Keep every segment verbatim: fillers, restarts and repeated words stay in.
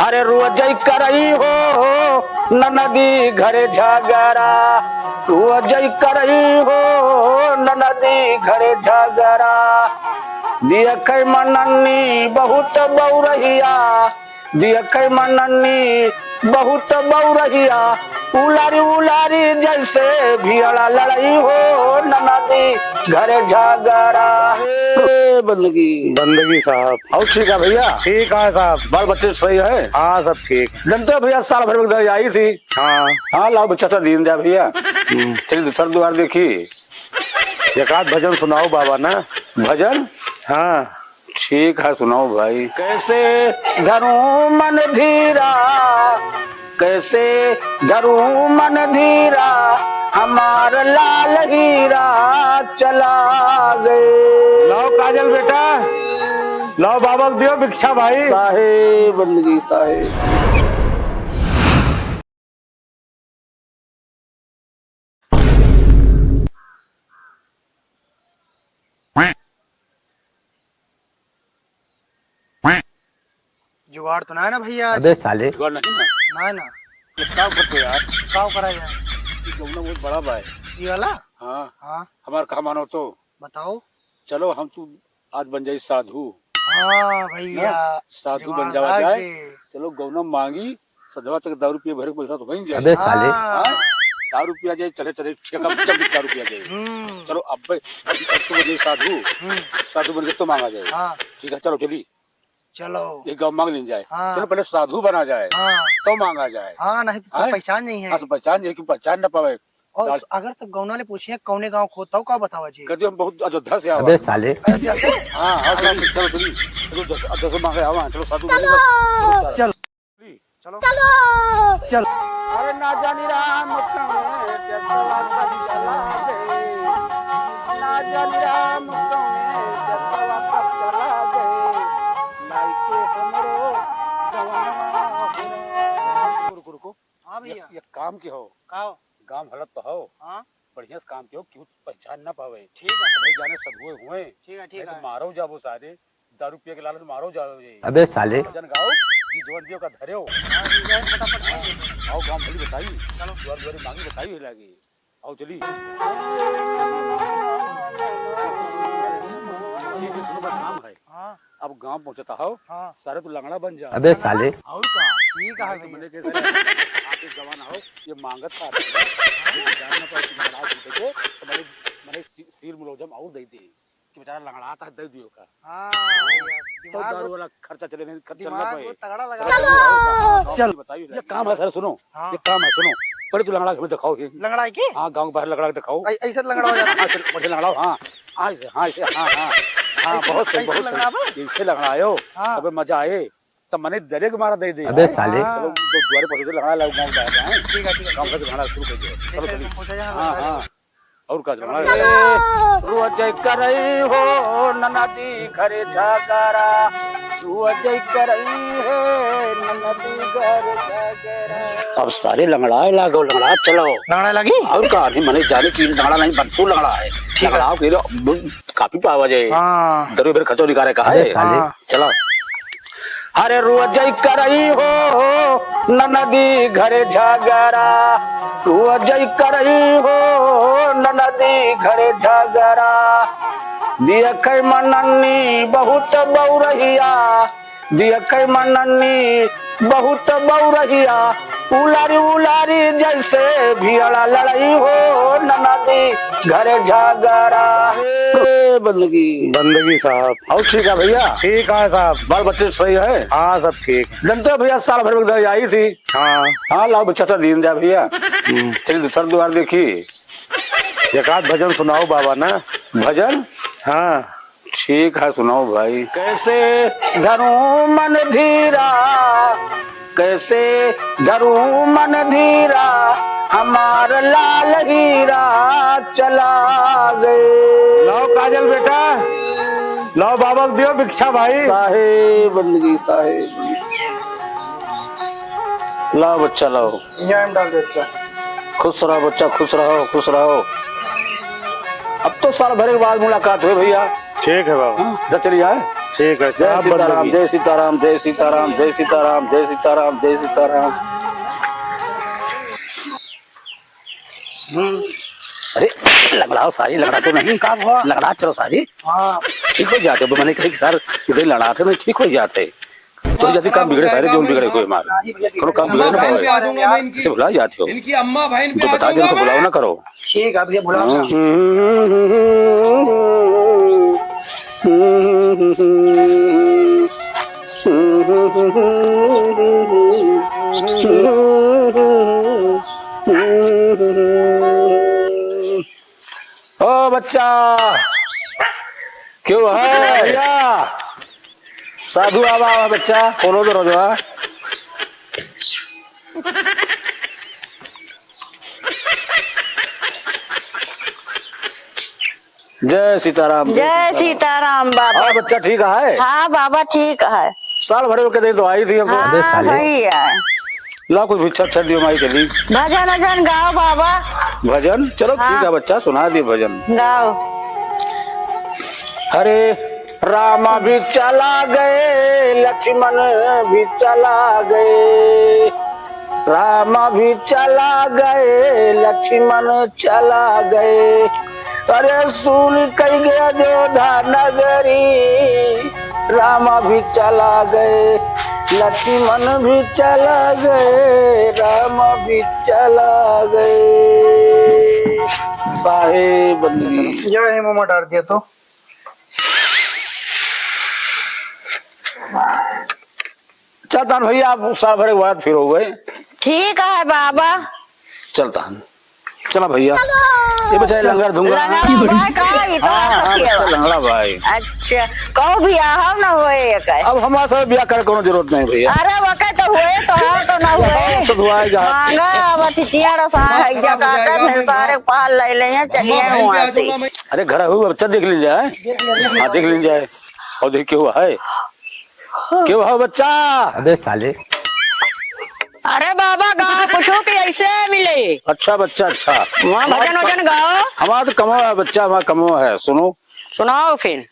अरे रोजै करई हो ननदी घरे झगरा, रोजै करई हो ननदी घरे झगरा। दियखै मनन्नी बहुत बौरहिया, दियखै मनन्नी बहुत बौरहिया, उलारी उलारी जैसे भियड़ा लड़ई हो ननदी घरे झगरा। ए बंदगी। बंदगी साहब। और ठीक है भैया? ठीक है साहब। बाल बच्चे सही है? हाँ, सब ठीक। जनते हो भैया, साल भर में एक दाई आई थी। हाँ। हाँ, लाओ बच्चा तो दीन द्या भैया। हम्म। चलिए दूसरा द्वार देखी। एक आध भजन सुनाओ बाबा ना। भजन? हाँ। ठीक है, सुनाओ भाई। कैसे धरूं मन धीरा, कैसे धरूं मन धीरा, हमार लाल हीरा चला गए। लाओ काजल बेटा, लाओ बाबा को दियो भिक्षा भाई। साहेब बंदगी साहेब। जुगाड़ तो ना है ना भैया? अबे साले। जुगाड़ नहीं ना? ना है ना। ये का करते यार? का करा जाए? ये गौना बहुत बड़ा बा है। ये वाला? हाँ। हाँ। हमार कहा मानो तो? बताओ। चलो हम तू आज बन जाई साधु। हाँ भैया, ना? साधु बन जावा जाए। चलो गौना मांगी, सधवा तक दारू पिए भरे के बैठा तो बन जाए। अबे साले। हाँ। हाँ? दारू पिया जाए, चढ़े चढ़े ठेका पे चढ़ के दारू पिया जाए। हम्म। चलो अब, अब तो बन जाई साधु। हम्म। साधु बन के तो मांगा जाए। हाँ। ठीक है, चलो चली। चलो। ये गाँव मांग लीन जाए। हाँ। चलो पहले साधु बना जाए। हाँ। तो मांगा जाए। हाँ, नहीं तो सब हैं? पहचान नहीं है। हाँ, सब पहचान नहीं है कि पहचान ना पावे। और गाड़- अगर सब गौना ले पूछिए कौने गाँव खोता हो, का बतावा जी? कहते हम बहुत अयोध्या से आवा। अबे साले। अयोध्या से? हाँ, हाँ, चलो, चलो, चलो। चलो, दस, दस मांगे आवा, चलो, साधु बन जाओ। चलो। चलो। चलो। अरे ना जानी राम कौने देसवा कब चला गए, ना जानी राम कौने देसवा कब चला गए, लाइके हमरो गवनवा हो। रुको, रुको, रुको। हाँ भैया। ये, ये काम के हो? का हो? गाँव हालत तो हो। हाँ। बढ़िया से काम कियो, केहू पहचान ना पावे। ठीक है। भाई जाने सधुए हुए। ठीक है, ठीक है। मारो जाबो सारे, दारू पिए के लालच मारो जाबो जे। अबे साले। भजन गाओ, जी जवन दियो का धरेओ। हाँ, जी जवन फटाफट हाँ, गाओ। आओ गाँव भली बताई। चलो। दुआर दुआरी मांगी बताई ही लागी। आओ चली। ये सुनो बदनाम है। हाँ। अब गाँव पहुँचता हो, हाँ। सारे तू लंगड़ा बन जा। अबे साले। और का? ठीक है तो भैया। मने के सारे आके जवान हो, ये मांगत का आदमी है। ये जान ना पाए कि लंगड़ा जीते के, तो मने, मने सी-, सीर मुलौजम और दे दे। कि बेचारा लंगड़ा था, दे दियो का। हाँ, भैया, तो दिमाग दारू वो, वाला खर्चा चले नहीं, खर्चा चलना दिमाग पाए। वो तगड़ा लगा। चलो, चलो। चलो, बताइए, ये काम है सर, सुनो। हाँ। ये काम है, सुनो। पहले तू लंगड़ा के हमें दिखाओ ये। लंगड़ा के? हाँ, गाँव के बाहर लंगड़ा के दिखाओ। ऐ-, ऐसे लंगड़ा हो जाता है। हाँ, चल, बढ़िया लंगड़ा हो, हाँ। हाँ, ऐसे, हाँ, ऐसे, हाँ, हाँ। हाँ, ऐसे, बहुत सही, ऐसे बहुत सही। लंगड़ा बा? ऐसे लंगड़ा आयो, हाँ। तबे मजा आए। तब मने डरे के मारा दे दे। अबे साले। हाँ। चलो, दो दुआरे पहुंचे तो लंगड़ा लाओ, गाँव बाहर जाए। ठीक है, ठीक है, गाँव ठीक है। से लंगड़ा शुरू कर दो। चलो, ऐसे चलो। पहुंचा जाए, हाँ, लंगड़ा हाँ। लेके। और का जमाना है? रोज करई हो ननदी घरे झगड़ा, रोज करई है ननदी घरे झगड़ा। अब सारे लंगड़ाए लागो, लंगड़ा चलो। लंगड़ाए लागी? और का, नहीं मने जाने की लंगड़ा नहीं, बंटू लंगड़ा है। ठीक है। लंगड़ाओ के लो, काफी पावा जाए। हाँ। दरू बेर खचो निकाले का अबे है। साले। हाँ। चलो। अरे रोजै करई हो ननदी घरे झगड़ा, रोजै करई हो ननदी घरे झगड़ा। दियखै मनन्नी बहुत बौरहिया, दियखै मनन्नी बहुत बौरहिया, उलारी उलारी जैसे भियड़ा लड़ई हो ननदी घरे झगड़ा। ए बंदगी। बंदगी साहब। और ठीक है भैया? ठीक है साहब। बाल बच्चे सही है? हाँ, सब ठीक। जनते हो भैया, साल भर में एक दाई आई थी। हाँ। हाँ, लाओ बच्चा तो दीन द्या भैया। हम्म। चलिए दूसरा द्वार देखी। एक आध भजन सुनाओ बाबा ना। भजन? हाँ। ठीक है, सुनाओ भाई। कैसे धरूं मन धीरा, कैसे धरूं मन धीरा, हमार लाल हीरा चला गए। लाओ काजल बेटा, लाओ बाबा को दियो भिक्षा भाई। साहेब बंदगी, साहेब बंदगी। लाओ बच्चा, लाओ। यहाँ में डाल दे बच्चा। खुश रहो बच्चा, खुश रहो, खुश रहो। अब तो साल भर के बाद मुलाकात हुई भैया। ठीक है बाबा। हाँ, जा चली जाए। ठीक है, जय साहब, सीताराम, बंदगी। जय सीताराम, जय सीताराम, जय सीताराम, जय सीताराम, जय सीताराम। हम्म। अरे, लंगड़ाओ सारी, लंगड़ा तो नहीं। का हुआ? लंगड़ा चलो सारी। हाँ। ठीक हो जात है, मैंने कही कि सर, इधर लंगड़ा थे, नहीं ठीक हो जात है। तो जल्दी काम बिगड़े सारे, जो बिगड़े हुए हमारे। कोनो काम बिगड़े ना पावे। इसे भुला जाते हो। इनकी अम्मा बहन पे जो बता दे, उनको बुलाओ ना करो। ठीक है, अब ये बुलाओ ना। ओ बच्चा, क्यों है? भैया, साधु आवा, आवा बच्चा, खोलो दरवाजा। जय सीताराम, जय जय सीताराम। सीताराम बाबा। हाँ, बच्चा ठीक है? हाँ बाबा, ठीक है। साल भर के दिन तो आई थी अब तो। हाँ, अबे साले। सही है। ला कुछ भिक्षा अच्छा दियो माई चली। भजन वजन गाओ बाबा। भजन? चलो ठीक हाँ। है बच्चा, सुना दियो भजन। गाओ। हरे राम भी चला गए, लक्ष्मण भी चला गए, राम भी चला गए, लक्ष्मण चला गए। अरे सुन कई गया अयोध्या नगरी, राम भी चला गए, लक्ष्मण भी चला गए, राम भी चला गए। साहेब बंदगी। जय हे मामा, डार दिया तो। चल तान भैया, आप साल भर के बाद फिर हो गए। ठीक है बाबा। चल तान। चला भैया। ये बच्चा लंगड़ा दूंगा। लंगड़ा भाई का? ये तो हाँ, आपका हाँ, पिया बच्चा बा। लंगड़ा भाई। अच्छा, कहो बियाह ना होए ये कहे। अब हमारे साथ बियाह करे कोनो जरूरत नहीं भैया। अरे वके तो हुए तो हो तो ना हुए। सब हुआ है जहाँ। मांगा अब अथी चियाड़ा सा है, जकाता में सारे पाल ले ले हैं, चलिए वहाँ से। अरे घर हो बच्चा देख लीन जाए। हाँ, देख लीन जाए। और देख क्यों है? क्यों है बच्चा? अबे साले। अरे बाबा गाओ कुछ कि ऐसे मिले। अच्छा बच्चा, अच्छा। वहाँ भजन वजन गाओ। हमारा तो कमो है बच्चा, हमारा कमो है। सुनो। सुनाओ फिर।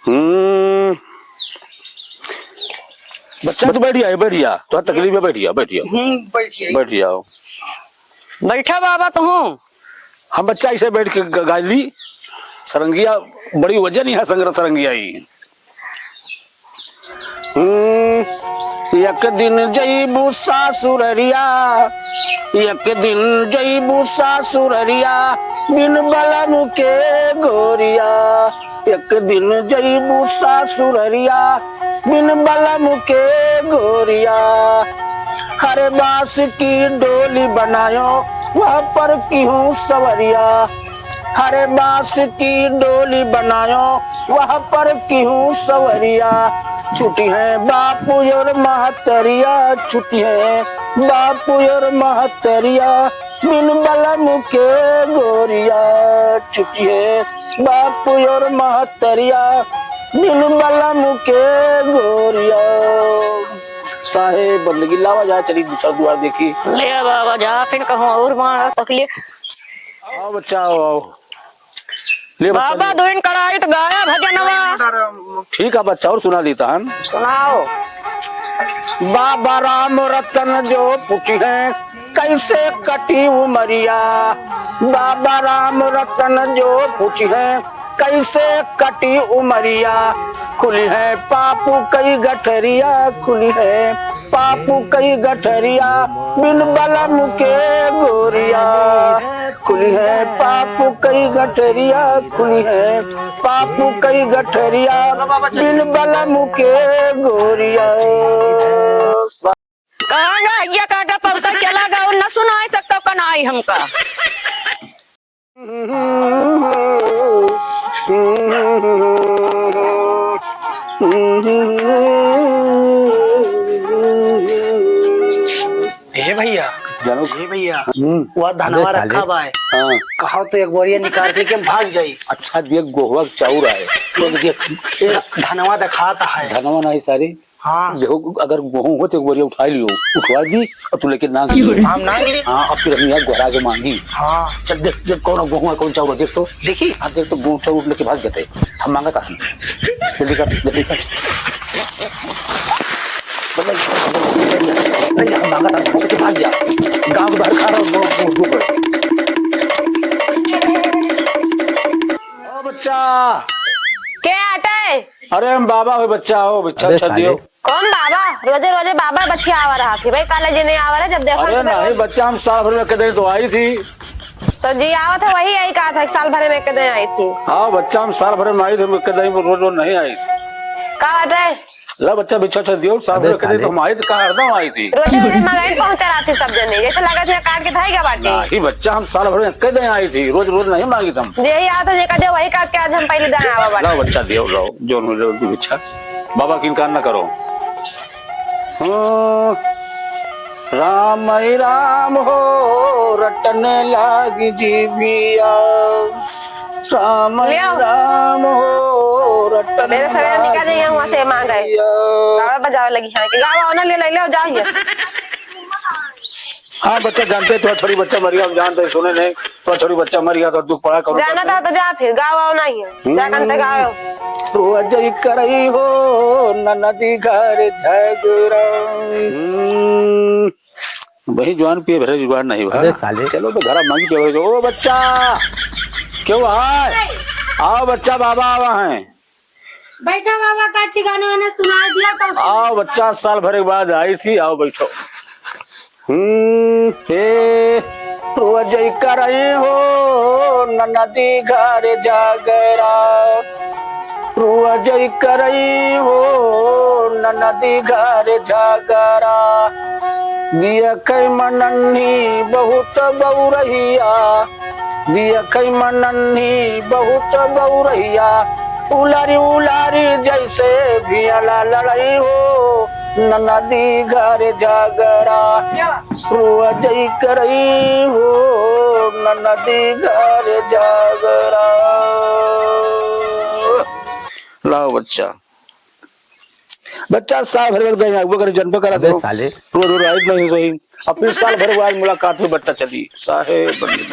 हम्म। बच्चा तू बैठ जा, बैठ जा। तो तकलीफ में बैठ जा, बैठ जा। हम्म, बैठ जा। बैठ जाओ। बैठा बाबा तू। हम बच्चा ऐसे बैठ के ग-, गाय ली। सरंगिया बड़ी वजन ही है संग्रह सरंगिया ही। हम्म, एक दिन जइबू सासुररिया, एक दिन जइबू सासुररिया, बिन बलम के गोरिया। एक दिन जइबू सासुररिया, बिन बलम के गोरिया। हरे बांस की डोली बनायो, वह पर किहूँ सवरिया। हरे बांस की डोली बनायो, वह पर किहूँ सवरिया। छुट्टी है बापू और महतरिया, छुट्टी है बापू और महतरिया। बिन बलम के गोरिया, छुट्टी है बापू और महतरिया। बिन बलम के गोरिया। साहेब बंदगी लावा जा, चली दूसरा दुआर देखी। ले बाबा जा, फिर कहूँ और मार तकलीफ। आओ बच्चा, आओ, आओ। ले बच्चा, बाबा ले। दुइन कराई तो गाया भजनवा। ठीक है बच्चा, और सुना देता हम। सुनाओ। बाबा राम रतन जो पूछी है, कैसे कटी उमरिया। बाबा राम रतन जो पूछी है, कैसे कटी उमरिया। खुली है पापू कई गठरिया, खुली है पापू कई गठरिया, बिन बलम के गोरिया। खुली है पापू कई गठरिया, खुली है पापू कई गठरिया, बिन बलम के गोरिया। कहाँ गया ये काटा पौता चला गया, न सुनाई सकता कनाई हमका। हे भैया, जानो? जी भैया, हम्म। वह धनवा अबे साले। रखा बा है। हाँ। कहो तो एक बोरिया निकाल के हम भाग जाई। अच्छा, देख गोहवा के चाउर आए। देख, देख, ए, धनवा देखात है। धनवा नहीं सारे। हाँ। देखो, अगर गोहूँ हो तो एक बोरिया उठा लियो, उठवा दी और तू लेके नांग लियो। हम नांग ली? हाँ, अब फिर हम यहाँ गोहरा के मांगी। हाँ। चल देख, देख कौन गोहूँ है, कौन चाउर है, देख तो। देखी? हाँ, देख तो गोहूँ चाउर लेके भाग जाते। हम मांगा था हम। जल्दी कर, जल्दी कर। नहीं जा, हम मांगा था, लेके भाग जा। गाँव के बाहर खा रहा हूँ, वो, वो, वो, वो। ओ बच्चा। के आटे? अरे हम बाबा हो बच्चा हो, भिक्षा अबे उच्छा साले। दियो। कौन बाबा? रोजे रोजे बाबा बछिया आवा रहा थी भाई, काले जी नहीं आवा रहा, जब देखो अरे सुबह नहीं रोज। बच्चा, हम साल भर में एक दिन तो आई थी। सर जी आवत है, वही यही कहा था कि साल भर में एक दिन आई थी। हाँ बच्चा, हम साल भर में आई थी, हम एक दिन रोज रोज नहीं आई। का बात है? ला बच्चा भिक्षा उच्छा दियो, साल भर अबे में एक दिन तो साले। हम आई थी, कहाँ हरदम आई थी। रोजे रोजे मंगाई पहुँचा रहा थी सब जने, जैसे लगा थी काट के धाई गया बाटे। नहीं बच्चा, हम साल भर में एक दिन आई थी, रोज रोज नहीं मांगी थी हम। जे ही आवत है, जे कह दे वही काट के आज हम पहले दिन आवा बाटे। ला बच्चा दियो, लो, जो हो, जो भी इच्छा। बाबा की इनकार न करो। हाँ, राम ही राम हो, रटन लाग जीभिया। राम ही लियाओ। राम हो, रटन मेरे सवेरे निकल लाग जाइए वहाँ से मांग है। जीभिया। गावे बजावे लगी है कि गावा ना ले, ले, ले जाओ ये। हाँ, बच्चा जानते तो थोड़ी बच्चा मर गया, हम जानते सुने नहीं। तो छोड़ी बच्चा मर गया तो दुख पड़ा कौन जाना करता था है? तो जा फिर, गाओ, आओ नहीं है। जा कन तक हम्म। आओ। रोज ही करई हो ननदी घर झगड़ा। हम्म। वही जुआन पिए भरे जुगाड़ नहीं बा। अबे साले। चलो तो घरा मांगी पिए भरे। ओ बच्चा, क्यों है? आओ बच्चा, बाबा आवा हैं। बैठा बाबा, का ठिकाना वाना सुनाई दिया तो। आओ बच्चा, साल भर के बाद आई थी, आओ बैठो। हम्म, हे, रोज ही करई हो ननदी घर झगड़ा, रोज ही करई हो ननदी घर झगड़ा, दिया कै मनन्ही बहुत बउरहिया, दिया कै मनन्ही बहुत बउरहिया, उलारी उलारी जैसे भियाला लड़ई हो, ननदी घर झगड़ा। रोज ही करई हो, ननदी घर झगड़ा। लाओ बच्चा। बच्चा साल भर में एक दिन आइबो करे, जनबो करा अबे तो। साले। रोज रोज आइब नहीं सही। अब फिर साल भर बाद मुलाकात हुई, बच्चा चली। साहेब बंदगी।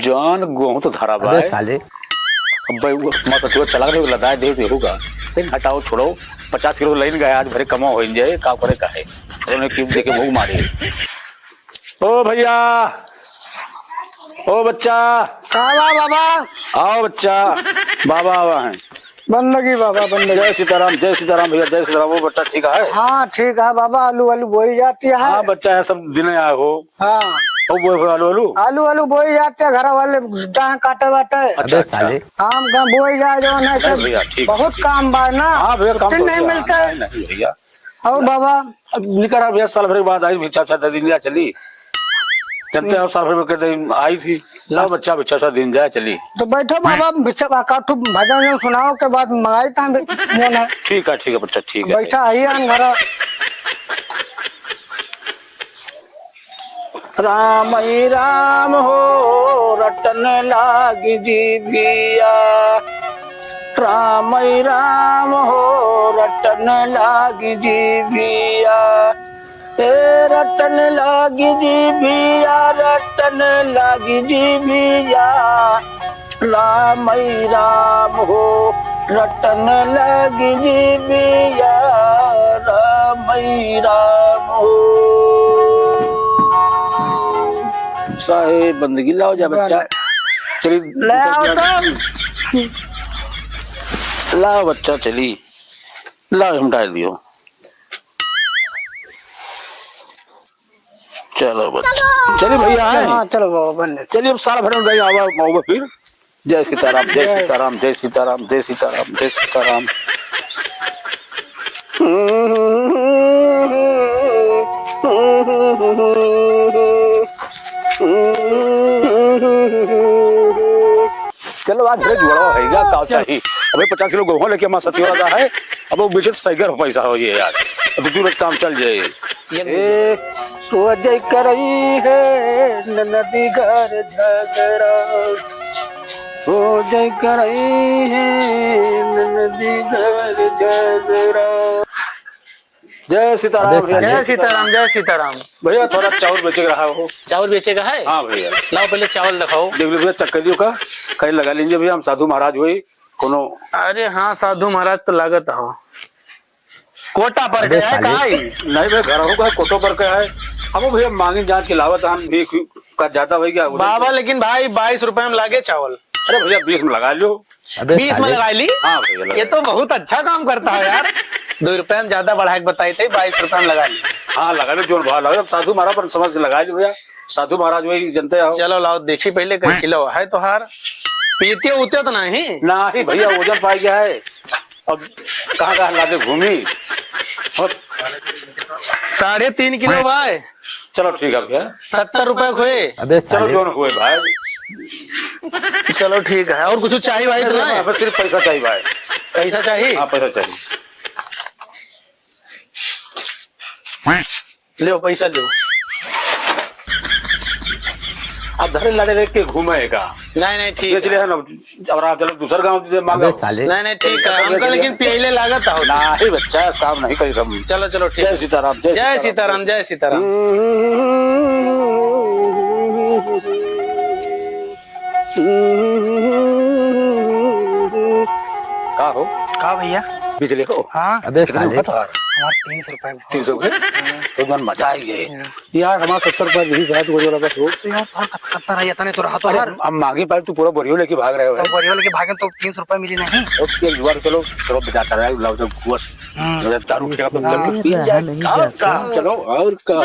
जान गोहूं तो धरा अबे बाय। साले। अब भाई वो मत अथुआ चला गए, लदाए दे दे होगा। लेकिन हटाओ, छोड़ो। पचास किलो लाइन गया, आज भरे कमा हो जाए, का करे का है। उन्हें क्यों देखे मुंह मारी। ओ भैया, ओ बच्चा। का बा बाबा? आओ बच्चा, बाबा आवा हैं। बंदगी बाबा, बंदगी। जय सीताराम, जय सीताराम भैया, जय सीताराम। वो बच्चा ठीक है? हाँ, ठीक है बाबा, आलू, आलू बोई जाती है। हाँ बच्चा, है सब दिन आए हो। हाँ। वो बोए हो आलू, आलू? आलू, आलू बोई जाते हैं, घर वाले डाह काटे वाटे। अच्छा, अबे अच्छा। साले। काम का बोई जाए जो है नहीं सब भैया, ठीक। बहुत काम बा ना, हाँ भैया, काम छुट्टी तो नहीं भैया, मिलता है। नहीं, नहीं भैया। और बाबा? अब निकर भैया, साल भर के बाद आई, भिक्षा उच्छा दे दिन जा चली। जब तक साल भर में के दिन आई थी, लाओ बच्चा, भिक्षा उच्छा दिन जा चली। तो बैठो बाबा, भिक्षा बा, का तू भजन उजन सुनाओ के बाद मंगाई था मोन है। ठीक है, ठीक है बच्चा, ठीक है। बैठा आई हम घर। राम ही राम हो रटन लाग जीभिया, राम ही राम हो रटन लाग जीभिया, ए रटन लाग जीभिया, रटन लाग जीभिया, राम ही राम हो, रटन लाग जीभिया, राम ही राम हो। साहेब बंदगी लाओ जा बच्चा। चली, ले आओ तो। लाओ बच्चा, चली। लाओ, हम डाल दियो। चलो बच्चा। चलिए भैया, हैं? हाँ, चलो बाबा, बन ले। चलिए, अब साल भर में जाइए, आवा, आवा फिर। जय सीताराम, जय जय सीताराम, जय सीताराम, जय सीताराम, जय सीताराम। चलो, आज भैया जुड़ावा है, का चाही? अबे पचास किलो गेहूं लेके हमारा सचिव वाला है, अब वो बेचे तो सैगर पैसा हो ये यार, अब तू रोज काम चल जाए। ये ए, हो जाए करई है ननदी घर झगड़ा, हो जाए करई है ननदी घर झगड़ा। जय सीताराम अबे भैया, साले। जय सीताराम, जय सीताराम। भैया, थोड़ा चाउर बेचे के रहा हो। चाउर बेचे का है? हाँ भैया। लाओ, पहले चावल दिखाओ। देख लो भैया, चक्कर दियो का, कहीं लगा लीजिए भैया, हम साधु महाराज हुई कोनो। अरे हाँ, साधु महाराज तो लागत हो। कोटा पर अबे के है साले। काई? नहीं भैया, घर होगा, कोटो पर का है। अब वो भैया मांगी जांच के लावत हम भी का ज्यादा हो गया। बाबा, लेकिन भाई, बाईस रुपए में लागे चावल। अरे भैया, बीस में लगा लो। अबे बीस में साले। लगा ली? हाँ भैया, लगा ये ली। तो बहुत अच्छा काम करता है यार। दो रुपए में ज्यादा बढ़ा के बताई थे, बाईस रुपए में लगा ली। हाँ, लगा लो, जोन भाव लगा लो, साधु महाराज पर समझ के लगा लो भैया, साधु महाराज वही जनते हो। चलो लाओ, देखी पहले कई किलो है तोहार। पीते उते तो नहीं? नहीं भैया, वजन पाई गया है। अब कहाँ कहाँ लादे घूमी। और साढ़े तीन किलो भाई। चलो ठीक है भैया। सत्तर रुपए हुए। अबे चलो साले। दोनों हुए भाई। चलो ठीक है, और कुछ चाहिए भाई तो नहीं, नहीं? बस सिर्फ पैसा चाहिए भाई। पैसा चाहिए? हाँ, पैसा चाहिए। लो पैसा लो। अब धरे लादे लेके घूमेगा। नहीं, नहीं, ठीक बेच है। ले है ना, अब आप चलो दूसर गाँव दे मांगो। अबे साले। नहीं, नहीं, ठीक है। चलो, हमका चलो। लेकिन पहले लागत हो। नहीं बच्चा, इस काम नहीं करी हम। चलो, चलो, ठीक जय है। सीताराम, जय जय सीताराम। सीताराम, जय सीताराम। का हो? का भैया? बिजली हो? हाँ। अबे कितने साले। रुपया तो आ रहा? हमारे तीन सौ रुपया। तीन सौ के? तो मन मजा आई गए। हाँ। यार, हमारा सत्तर रुपया यही बात बोल रहा बस वो। तो यार, तोहर कत-, कतना रही, इतने तो रहा तो अरे, हर। हम मांगी पाए, तू पूरा बोरियो लेके भाग रहे हो तो यार। बोरियो लेके भागे तो तीन सौ रुपया मिली नहीं। ओके, एक बार चलो, चलो, बजा चला है, लाओ, जब घुस, हम्म। जब दारू ठेका पे हाँ। चल के पी जाए। नहीं और जाता। का? चलो, और का?